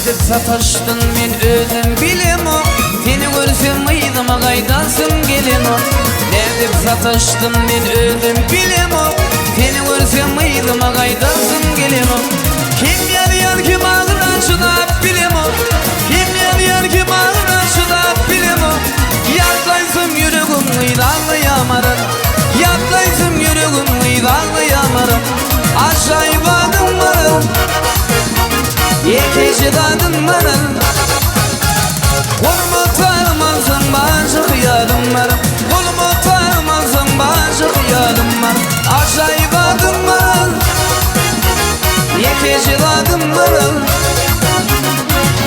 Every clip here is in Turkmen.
Nädip sataşdyň men özüm bilemok Seni görsem yzyma gaýdasym gelenok Nädip sataşdym men özüm bilemok Seni görsem yzyma gaýdasym gelenok Kim ýazýar kim agyra çydap bilemok Kim ýazýar kim agyra çydap bilemok Ýatlaýsam ýüregim yzarlaýamaran Ýatlaýsam ýüregim yzarlaýamaran Ajaýyp adyň bar Ýekeje zadyň bar Goluma tarmansaň barja hyýalym bar Goluma tarmansaň barja hyýalym bar Ajaýyp adyň bar Ýekeje zadym bar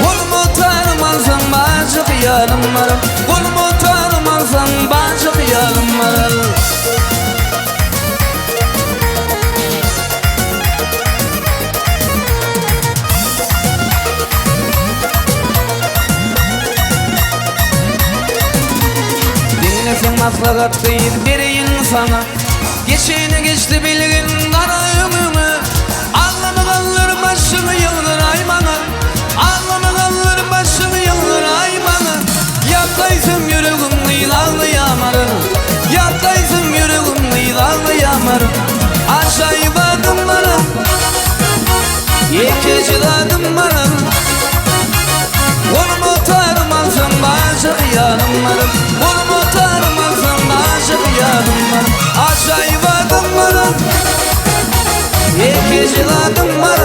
Goluma tarmansaň barja hyýalym bar Goluma tarmansaň barja hyýalym bar Diňleseň maslahat gyz bereýin saňa Geçeni geçdi bilgin gara öňüňe Aglama galdyr başyňy ýylgyraý maňa Aglama galdyr başyňy ýylgyraý maňa Ýatlaýsam ýüregim gyz aglaýamaryn Ýatlaýsam ýüregim gyz aglaýamaryn Ajaýyp adym bar Ýekeje zadym bar Goluma tarym alsam barja hyýalym bar Goluma tarym alsam barja hyýalym bar Ajaýyp adym bar Ýekeje zadym bar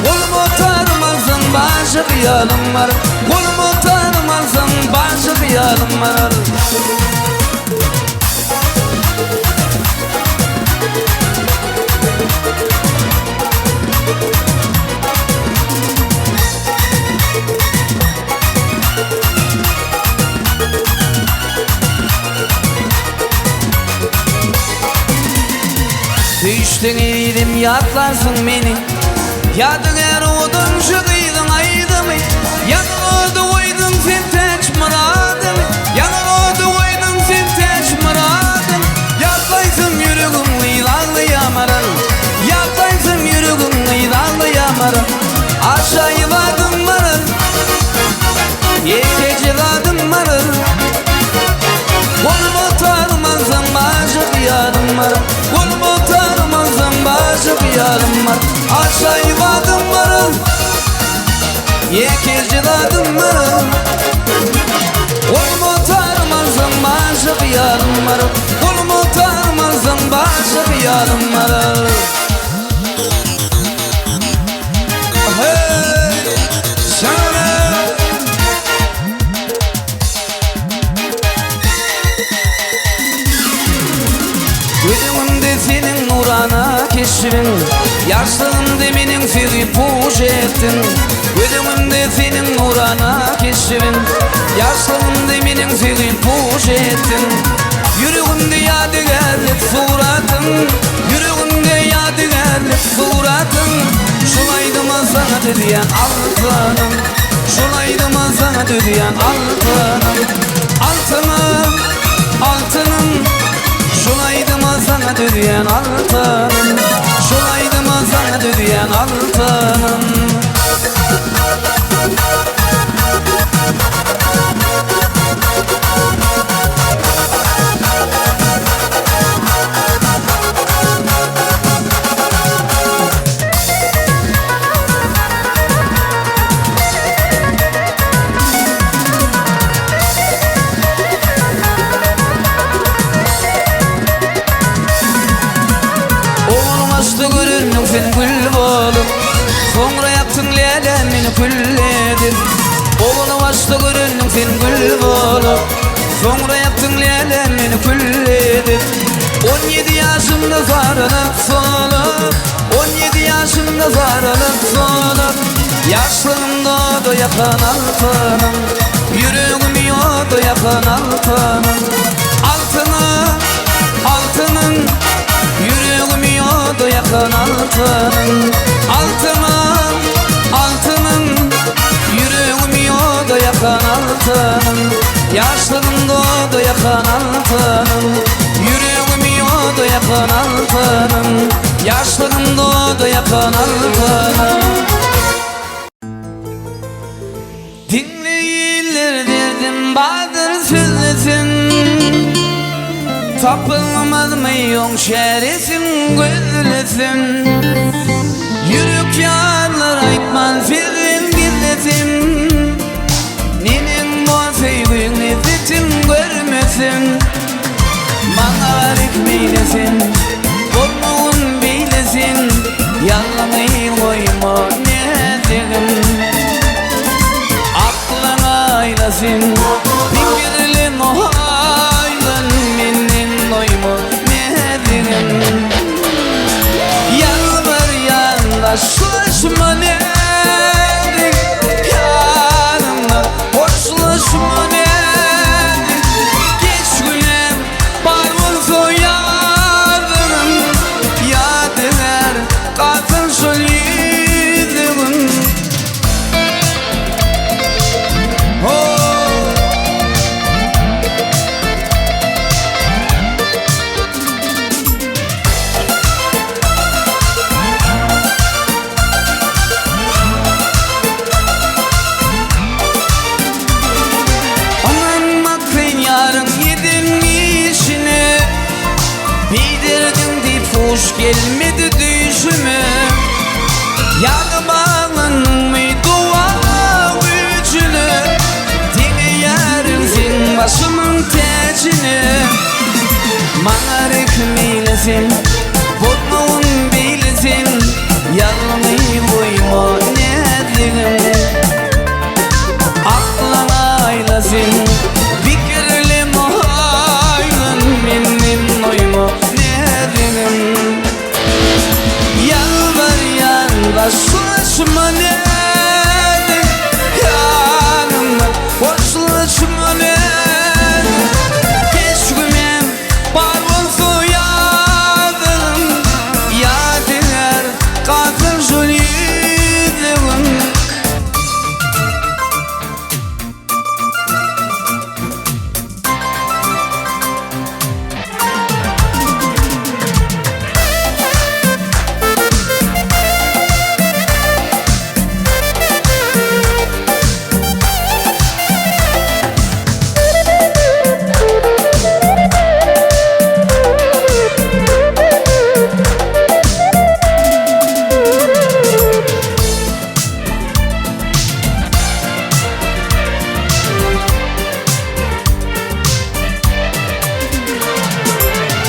Goluma tarym alsam barja hyýalym bar Goluma tarym alsam barja hyýalym bar Söýüşseň eýdem ýatlarsyň meni Ýadygär owadan şu gyzyň aýdymy Ýaňy ody goýduň sen täç myradymy Ýaňy ody goýduň sen täç myradymy Ýatlaýsam ýüregim gyz aglaýamaral Ýatlaýsam ýüregim gyz aglaýamaral Ajaýyp adym maral Ýekeje zadym maral Goluma tarmansaň barja hyýalym bar Goluma tarmansaň barja hyýalym bar Ajaýyp adym maral Ýekeje zadym bar Goluma tarmansaň barja hyýalym bar Goluma tarmansaň barja hyýalym bar Hey! Şana! Göz öňümde seniň nurana keşbiň Ýaşlygymda meniň sözi puç etdiň Göz öňümde seniň nurana keşbiň Ýaşlygymda meniň sözi puç etdiň Ýüregimde ýadygärlik suratyň Ýüregimde ýadygärlik suratyň Şol aýdyma saňa düzýän altynym Şol aýdyma saňa düzýän altynym Altynym, altynym Şol aýdyma saňa düzýän altynym Şol aýdyma saňa düzýän altynym Ogluň açdy göründiň sen gül bolup Soňra ýakdyň läle meni kül edip Ogluň açdy göründiň sen gül bolup Soňra ýakdyň läle meni kül edip 17 ýaşymda saralyp solup 17 ýaşymda saralyp solup Ýaşlygymda oda ýakan altynym Ýüregimi oda ýakan altynym Altynym, altynym Ýüregimi oda ýakan altynym Altynym, altynym Ýüregimi oda ýakan altynym Ýaşlygymda oda ýakan altynym Ýüregimi oda ýakan altynym Ýaşlygymda oda ýakan altynym. Bardyr sözlesin Tapylmazmy oň çäresin gözlesin Ýürek ýarylar aýtman sirrin gizlesin Neneň bor söýgüň lezzetin görmesin Maňa rehim eýlesin Bolmagyn beýlesin Ýalňyz goýma näzigim Aklyňa aýlasyn Pikirli oýlan Menden doýma näzigim Ýalbarýan daşlaşma näzik Ýanymda hoşlaşma näzik Geç günem bar bolsa ýazyňyň Ýadygär galsyn şol ýüzügiň Ynanmak sen ýaryň eden işine Beýderdiň diýip huş gelmedi düýşüme Ýaňy baglandyňmy dowa güýjüne Deňeýärin seň başymyň täjine Maňa rehim eýle sen Bolmagyn beýle sen Ýalňyz goýma näzligim Aklyňa aýla sen Pikirlem aýlan Menden doýma näzligim Ýalbarýan daşlaşma näzik Ýanymda hoşlaşma näzik Keç günem bar bolsa ýazyň Ýadygär galsyn şol ýüzügiň.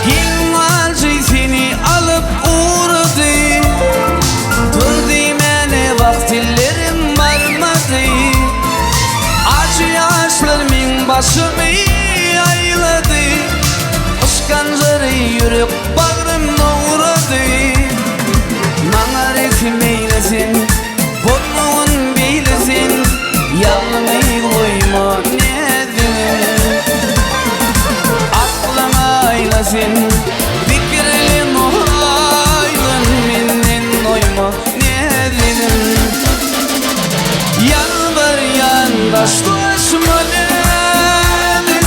Gelnaljy seni alyp ugrady Dur diýmäne wagt ellerim barmady Ajy ýaşlar meň başymy aýlady Yşk hanjary ýürek bagrym nogrady Maňa rehim eýle sen Bolmagyn beýle sen Ýalňyz goýma näzigim Aklyňa aýla sen Pikirli oýlan Menden doýma näzigim Ýalbarýan daşlaşma näzik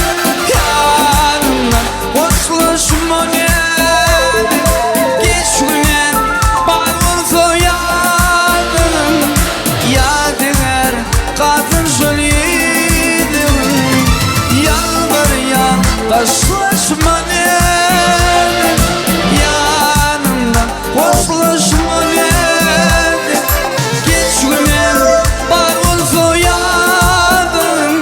Ýanymdan hoşlaşma näzik Geç günem bar bolsa ýazyňyň Ýadygär galsyn şol ýüzüň Ýalbarýan daşlaşma näzik Ýanymdan hoşlaşma näzik Geç günem bar bolsa ýazyňyň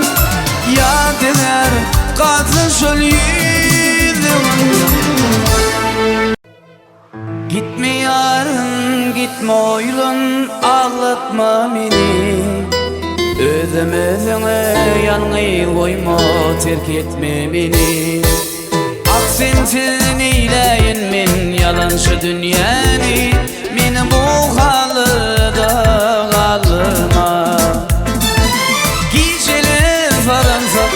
Ýadygär galsyn şol ýüzüň. Gitme ýarym gitme oýlan aglatma meni Özüm özüňe ýalňyz goýma terk etme meni Ah sensiz neýläýin men ýalançy dünýäni Meni bu halyda galdyrma Gijeler saransak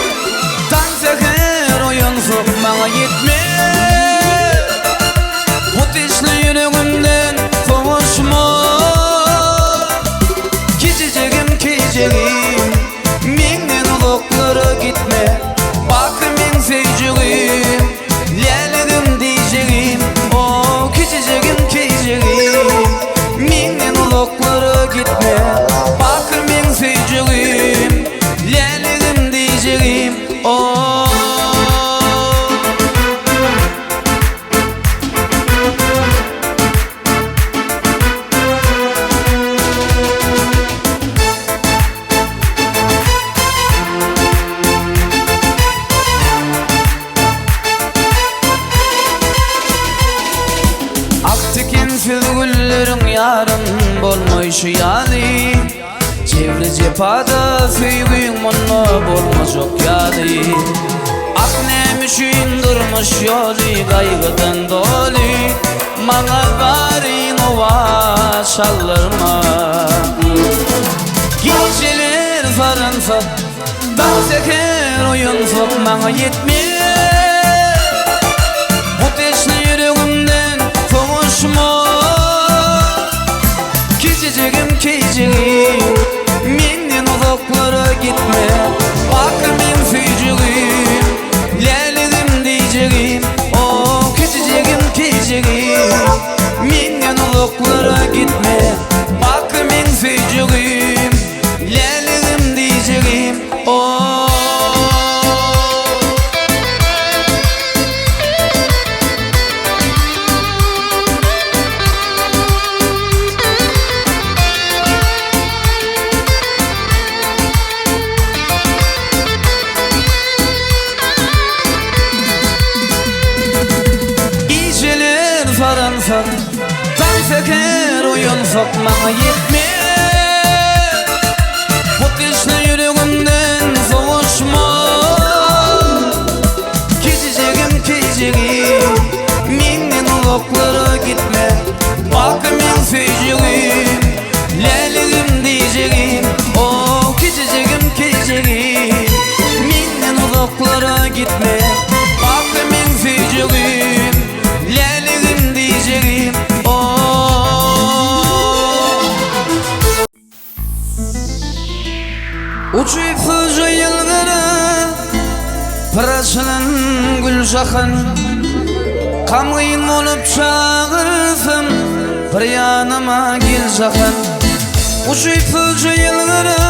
Daň säher oýansak maňa ýetmez Bu teşne ýüregimden sowaşma Kiçijigim kijigim Menden uzaklara gitme Bak meň söýjügim Läligim diýjegim O kiçijigim kijigim Menden uzaklara gitme Bak meň söýjügim Läligim diýjegim. ýarym bolmaýşy ýaly Jebri jepada söýgüň munda bolmajak ýaly Ah näme üçin durmuş ýoly gaýgydan doly Maňa zaryn owa çaldyrma Gijeler sarynsa Daň säher oýansak maňa ýetmez Bu teşne ýüregimden sowaşma Kiçijigim kejigim Menden uzaklara gitme Bak men süýjügim Läligim diýjegim Oh kiçijigim kejigim Menden uzaklara gitme Bak men süýjügim Läligim diýjegim Oh. Gijeler saransak, daň säher oýansak maňa ýetmez Bu teşne ýüregimden sowaşma Kiçijigim kejigim Menden uzaklara gitme Bak men söýjegim Läligim diýjegim Oh kiçijigim kejigim Menden uzaklara gitme Bak men söýjegim Läligim diýjegim Oh Uçupsyzja ýylgyra Bir açylan gül jahan Gamgyn bolup çagyrsam Bir ýanyma gel jahan Uçupsyzja ýylgyra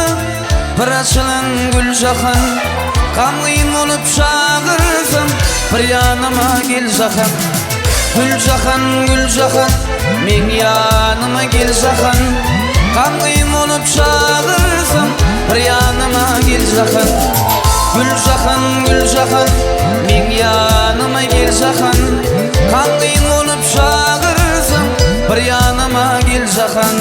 Bir açylan gül jahan Gamgyn bolup çagyrsam Bir ýanyma gel jahan Gül jahan, gül jahan Meň ýanyma gel jahan Gamgyn bolup çagyrsam Bir ýanyma gel jahan Gül jahan, gül jahan Meň ýanyma gel jahan Gamgyn bolup çagyrsam Bir ýanyma gel jahan.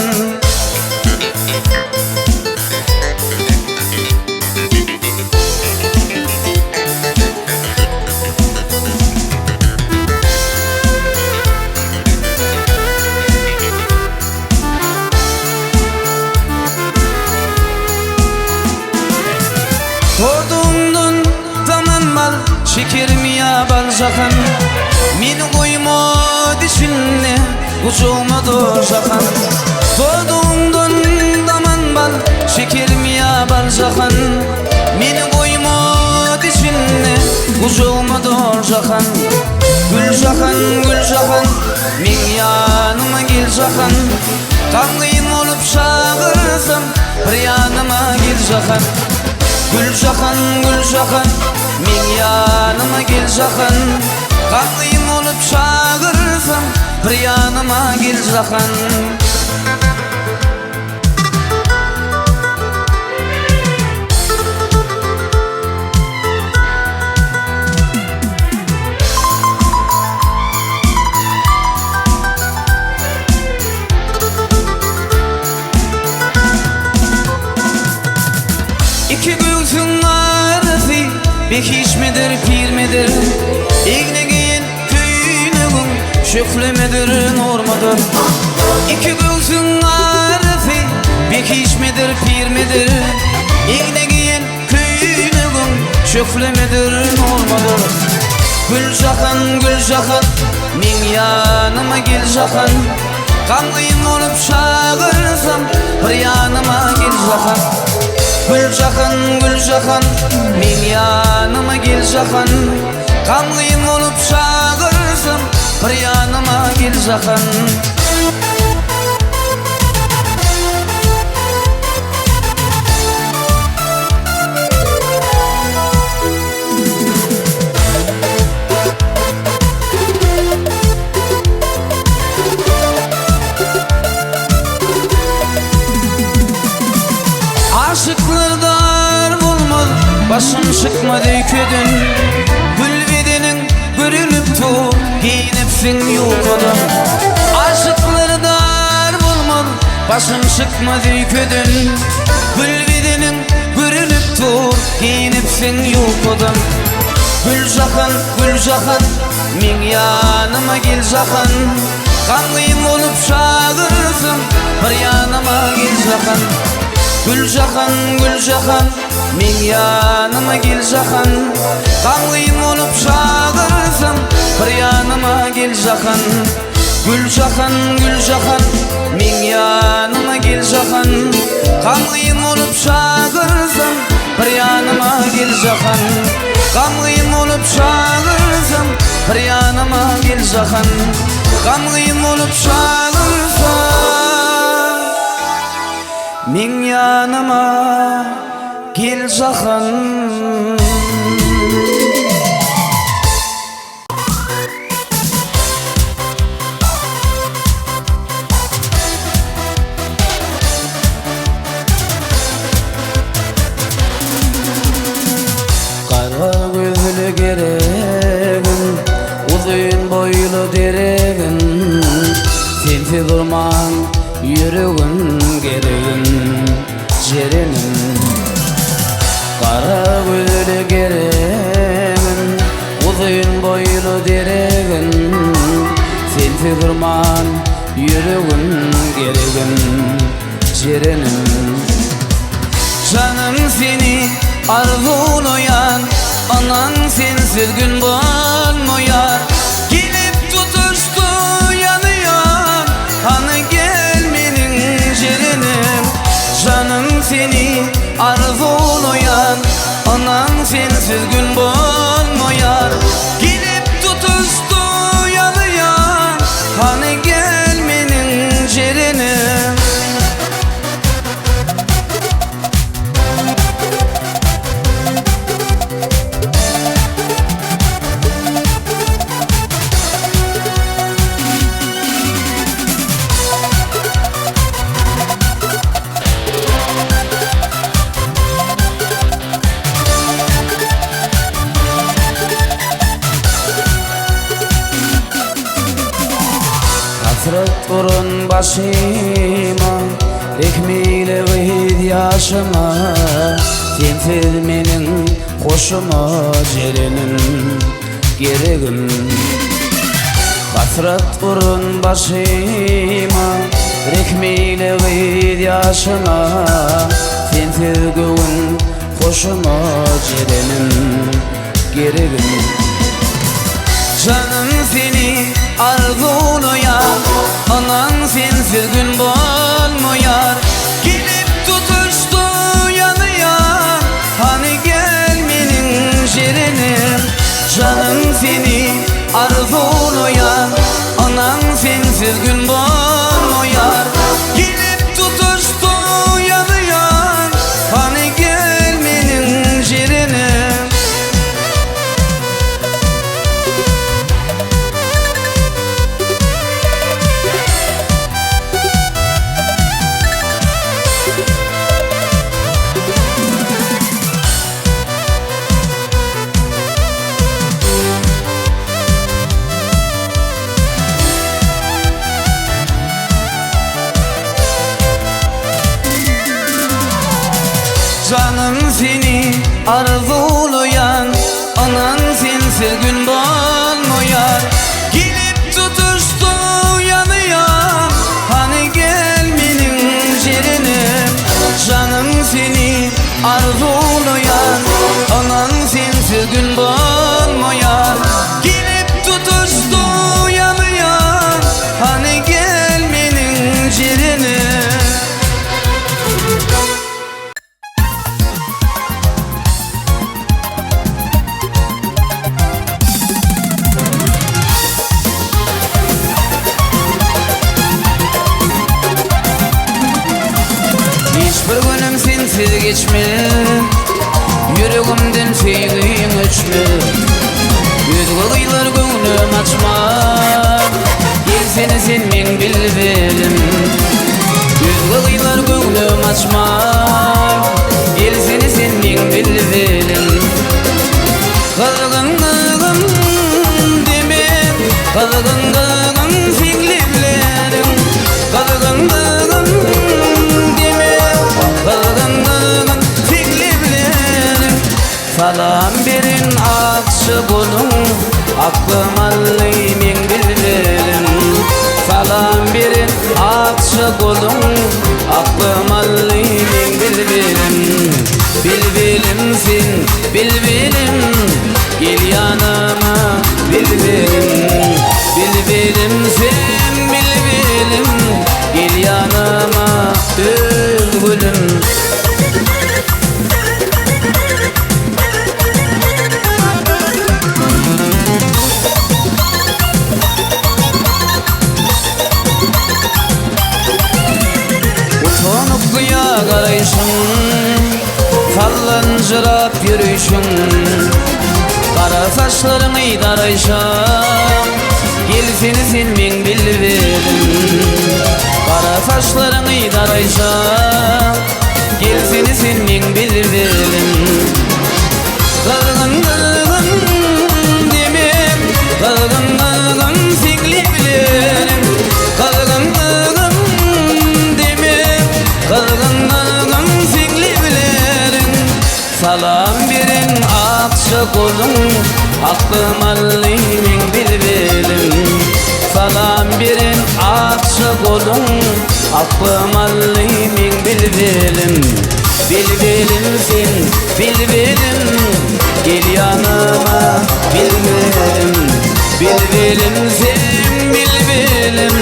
Doduňdan daman bal, şekerim ýa bal jahan Meni goýma dişinde, gujagyma dol jahan Doduňdan daman bal, şekerim ýa bal jahan Meni goýma dişinde, gujagyma dol jahan Gül jahan, gül jahan, meň ýanyma gel jahan Gamgyn bolup çagyrsam, bir ýanyma gel jahan Gül jahan, gül jahan, meň ýanyma gel jahan Gamgyn bolup çagyrsam, bir ýanyma gel jahan. Iki göwsüň arasy behişmidir, pirmidir? Egne geýen köýnegiň şöhlemedir, nurmudyr? Iki göwsüň arasy behişmidir, pirmidir? Egne geýen köýnegiň şöhlemedir, nurmudyr? Güljahan, Güljahan, meň ýanyma gel jahan Gamgyn bolup çagyrsam, bir ýanyma gel jahan Güljahan, Güljahan, meň ýanyma gel jahan Gamgyn bolup çagyrsam, bir ýanyma gel jahan. Aşyklar dar bolmaz, başym çykmaz öýkeden Gül bedeniň görülip dur, geýnipsiň ýukadan Aşyklar dar bolmaz. Başym çykmaz öýkeden Gül bedeniň görünip dur Geýinipsiň ýukadan Güljahan, Güljahan Meň ýanyma gel jahan Gamgyn bolup çagyrsam Bir ýanyma gel jahan Güljahan, Güljahan Meň ýanyma gel jahan Gamgyn bolup çagyrsam Bir ýanyma gel jahan Güljahan, Güljahan Meň ýanyma gel jahan Gamgyn bolup çagyrsam Bir ýanyma gel jahan Gamgyn bolup çagyrsam Bir ýanyma gel jahan Gamgyn bolup çagyrsam Meň ýanyma gel jahan. Gara gözli geregim, uzyn boýly deregim, Sensiz durman ýüregim geregim, jerenim. Gara gözli geregim, uzyn boýly deregim, Sensiz durman ýüregim geregim, jerenim. Janym seni arzuwlaýan, Ynan sensiz gün bolmaýar. Gelip tutuşdy ýanýan, Hany gel meniň jerenim. Janym seni arzuwlaýan, Ynan sensiz gün bolmaýar. Gelip tutuşdy ýanýan, Hany gel meniň jerenim. Hasrat uran başyma, Rehmiyle gyz ýaşyma, Sensiz meniň hoşuma Jerenim, geregim. Hasrat uran başyma, Rehmiyle gyz ýaşyma, Sensiz göwün hoşuma Jerenim, geregim. Janym seni arzuwlaýar, Ynan sensiz gün bolmaýar. Gelip tutuşdy ýanýar, Hany gel meniň jerenim. Janym seni arzuwlaýar, Ynan sensiz gün bolmaýar. Gelip tutuşdy ýanýar, Hany gel meniň jerenim. Janym seni arzuwlaýan, Ynan sensiz gün bolmaýar. Gelip tutuşdy ýanýan, Hany gel meniň jerenim. Janym seni arzuwlaýan, Ynan sensiz gün bolmaýar. Gelip tutuşdy ýanýan, Hany gel meniň jerenim. Hiç bir günüm sensiz geçmez, Ýüregimden söýgiň öçmez. Özge gyzlar göwnüm açmaz, Gelsene sen meň bilbilim. Özge gyzlar göwnüm açmaz, Gelsene sen meň bilbilim. Gyzgynlygym demem, Gyzgynlygym seň lebleriň. Gyzgynlygym. Aklym aldy meň bilbilim Salam beren akja goluň Aklym aldy meň bilbilim Bilbilim sen bilbilim Gel ýanyma bilbilim Bilbilim sen bilbilim Gel ýanyma öz gülüm. Utanyp gyýa garaýşyň, Sallanjyrap ýörüşiň, Gara saçlaryňy daraýşyň, Gelsene sen meň bilbilim. Gara saçlaryňy daraýşyň, Gelsene sen meň bilbilim. Gyzgyn gyzgyn demim, Gyzgyn gyzgyn seň lebleriň, Gyzgyn gyzgyn demim, Gyzgyn gyzgyn seň lebleriň. Salam beren akja goluň, Aklym aldy meň bilbilim. Salam beren akja goluň, Aklym aldy meň bilbilim. Bilbilim sen, bilbilim, Gel ýanyma, bilbilim. Bilbilim sen, bilbilim,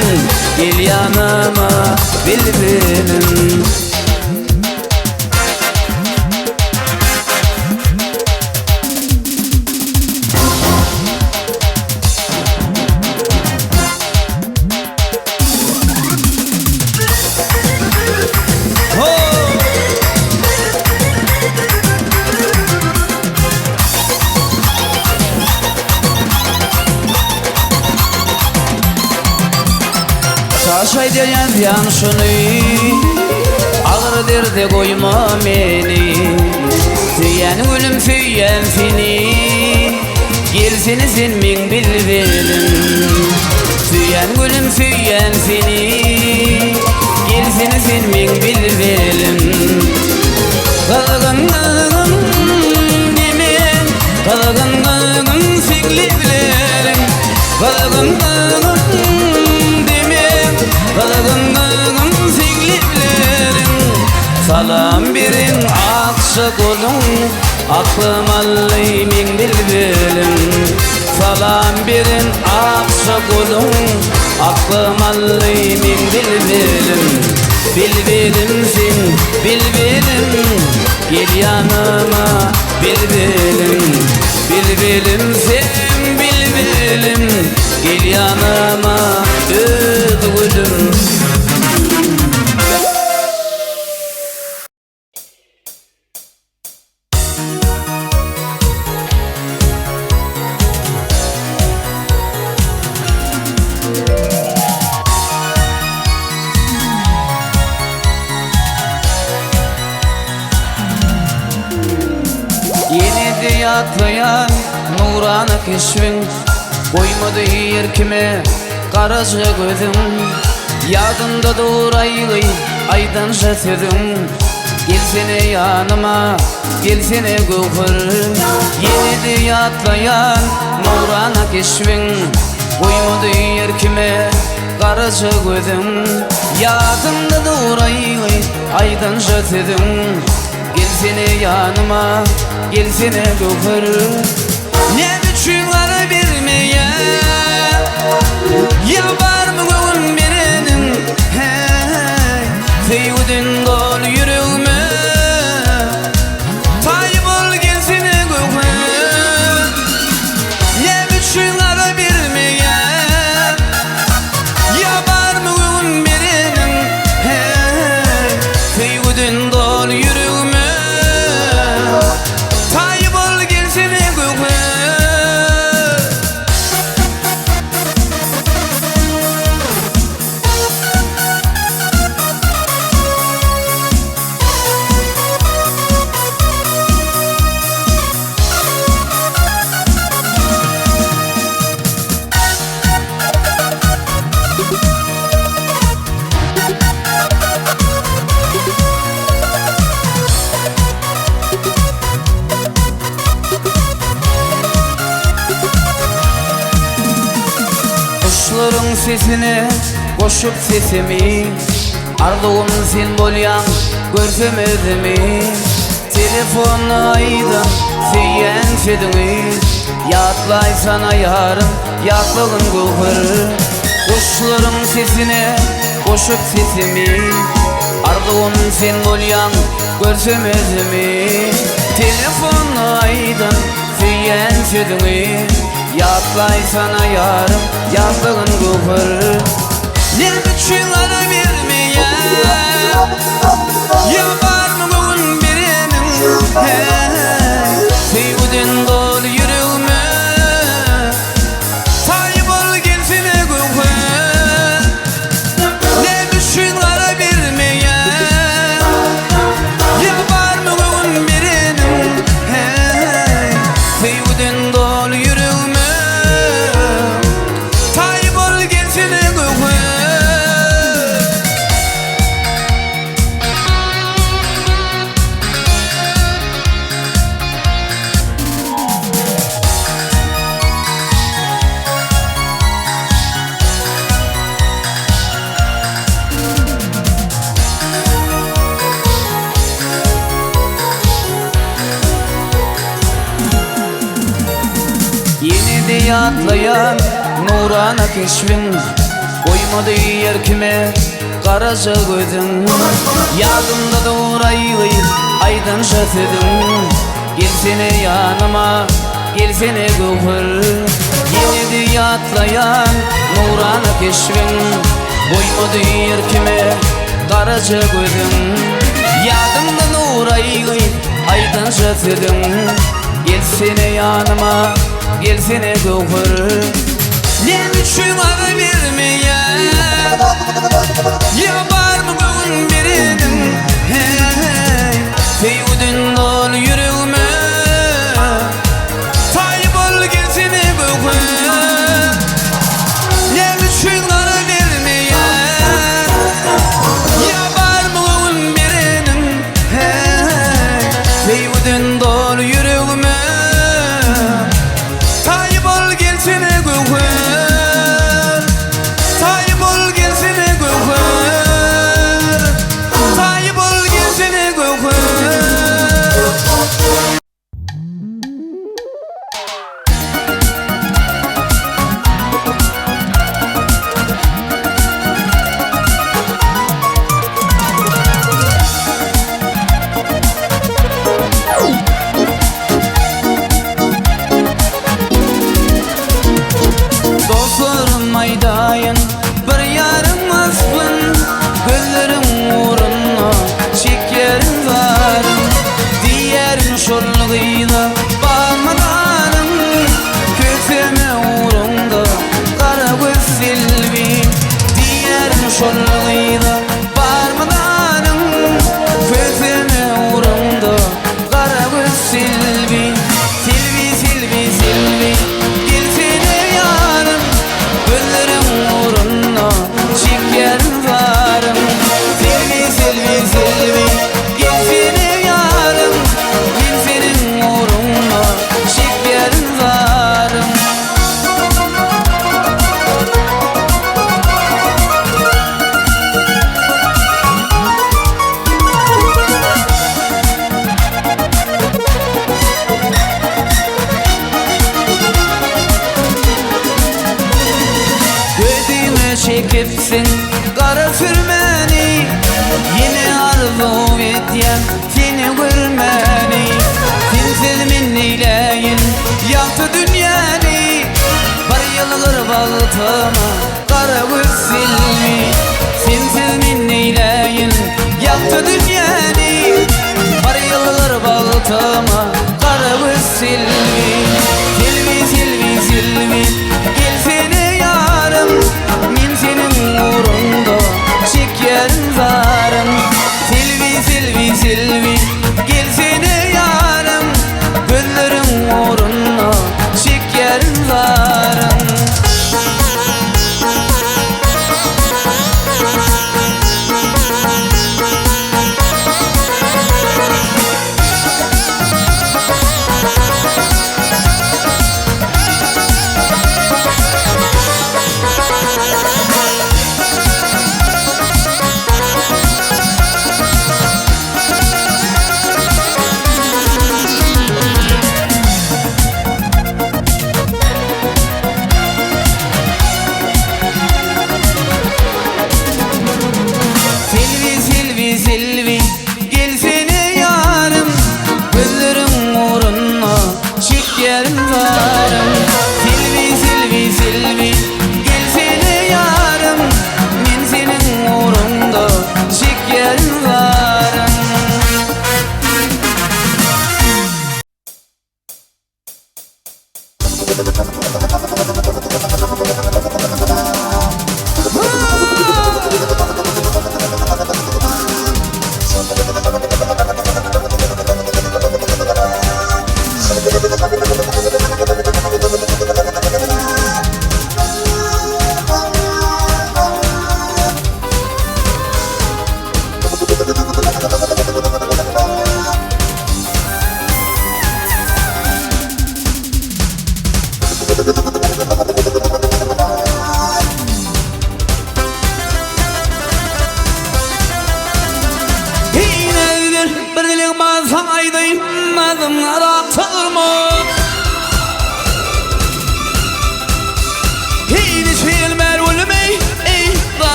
Gel ýanyma, bilbilim. Şaş aýdýar ýazýan şuny Agyr derde goýma meni Söýýän gülüm söýýän seni Gelsene sen meň bilbilim Söýýän gülüm söýýän seni Gelsene sen meň bilbilim Gyzgyn gyzgyn demim Gyzgyn gyzgyn seň lebleriň Gyzgyn gyzgyn demim Gyzgyn gyzgyn seň lebleriň Salam beren akja goluň Aklym aldy meň bilbilim Salam beren akja goluň Aklym aldy meň bilbilim Bilbilim sen bilbilim Gel ýanyma bilbilim Bilbilim sen bilbilim Gel ýanyma öz gülüm. Ýene-de ýatlaýan nurana keşbiň, Goýmady erkime garaja gözüň. Ýadymda dur aýgy aýdanja sözüň, Gelsene ýanyma, gelsene göwher. Ýene-de ýatlaýan nurana keşbiň, Goýmady erkime garaja gözüň. Ýadymda dur aýgy aýdanja sözüň, Gelsene ýanyma, gelsene göwher. Näme üçin gara bermeýär? Ýa barmy göwün bereniň? Häý, söýgüden doly ýüregime Taý bol gelsene göwher. Näme üçin gara bermeýär? Ýa barmy göwün bereniň? Häý, söýgüden doly ýüregime Taý bol gelsene göwher. Guşlaryň sesine goşup sesimi Arzuwym sen bolýaň görsem özümi Telefonda aýdan söýýän sözüňi Ýatlaýsana ýarym ýatlagyn göwher Guşlaryň sesine goşup sesimi Arzuwym sen bolýaň görsem özümi Telefonda aýdan Söýýän sözüňi ýatlaýsana ýarym ýatlagyn göwher Näme üçin gara bermeýär Ýa barmy göwün bereniň Heý Söýgüden doly ýüregime Taý bol gelsene göwher Näme üçin gara bermeýär Ýa barmy göwün bereniň Heý Söýgüden doly ýüregime Taý bol gelsene göwher. Ýene-de ýatlaýan nurana keşbiň, Goýmady ýerkime garaja gözüň. Ýadymda dur aý gyz, aýdan şa sözüň, Gelsene ýanyma, gelsene göwher. Ýene-de ýatlaýan nurana keşbiň, Goýmady ýerkime garaja gözüň. Ýadymda nur aý gyz, aýdança sözüň, Gelsene ýanyma, gelsene göwher. Näme üçin azy bermeýär? Ýa barmy göwün bereniň? Heý, söýgüden doly ýüregime Taý bol gelsene göwher. Näme üçin gara bermeýär? Ýa barmy göwün bereniň? Heý, söýgüden doly ýüregime Taý bol gelsene göwher. Taý bol gelsene göwher. Taý bol gelsene göwher. Dostlarym aýdaýyn bir ýarym waspyn Gözleriň ugrunda çekýärin zaryn Diýýärin şol gyza barmy zaryň Köseme ugruňda gara göz Selbi Diýýärin şol gyza barmy zaryň Köseme ugruňda gara göz Selbi Selbi Selbi Selbi Gelsene ýarym Gözleriň ugrunda çekýärin zarym Selbi Selbi Selbi Gelsene ýarym Men seniň ugruňda çekýärin zarym. Gözüme çekipsiň gara sürmäni Ýene arzuw edýän seni görmäni Sensiz men neýläýin ýagty dünýäni Bir ýylgyr bagtyma gara göz silmi Sensiz men neýläýin ýagty dünýäni Bir ýylgyr bagtyma gara göz silmi Silmi silmi silmi gelsene ýarym Men seniň ugruňda çekýärin zarym Silwi silwi silwi gelsene ýarym Gözleriň ugrunda çekýärin zarym.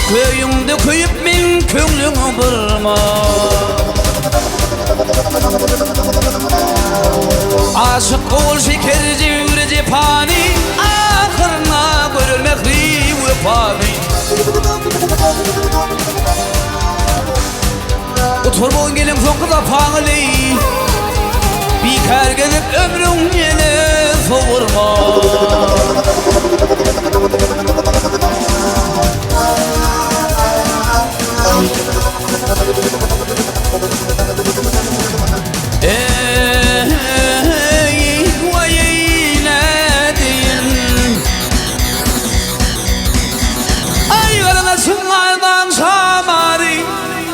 Köýüňde köýüp meň köňlüňi gyrma. Aşyk ol şeker jebri jepany, Ahyrynda görer mähri wepany. Gutarmagyň gelen soňky zapaňy, Bikär gezip ömrüň ýele sowurma. Eý, waý nädeýin? Aý garyndaşyň aldan şamary,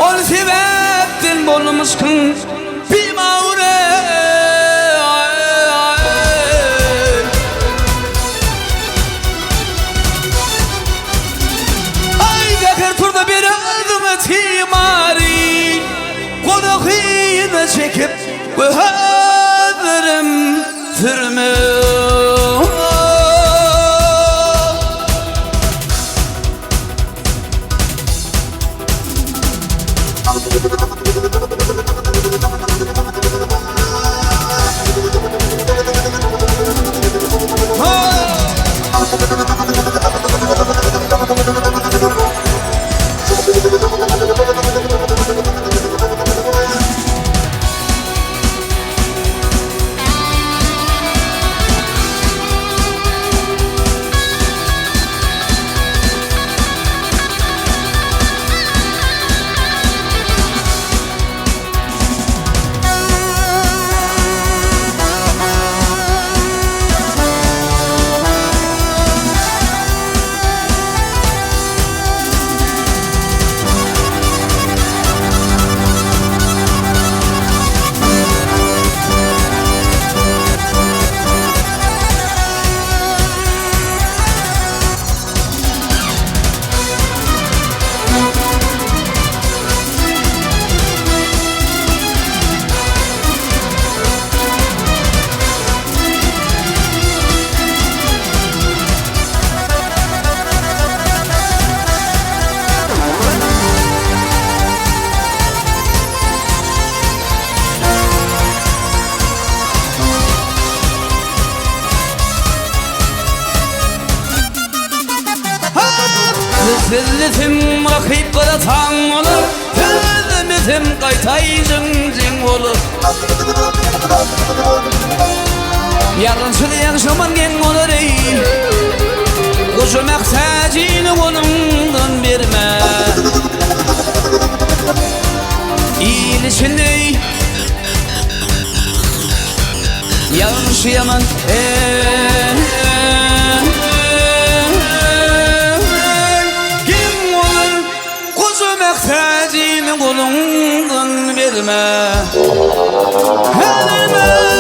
Ol sebäpden bolmuşkyň bimawre. Aý zäher turda bir özüňe timary, Golagyna çekip göherim sürme. Sözlüsim rakyp gara taň bolar, Sözlemesem gaýtaýjyň jeň bolar. Ýalançy diýen şaman geň bolar eý, Goja mähtäjini goluňdan berme. Il içinde eý, Ýagşy ýaman Geň bolar Goja mähtäjini goluňdan berme. Berme.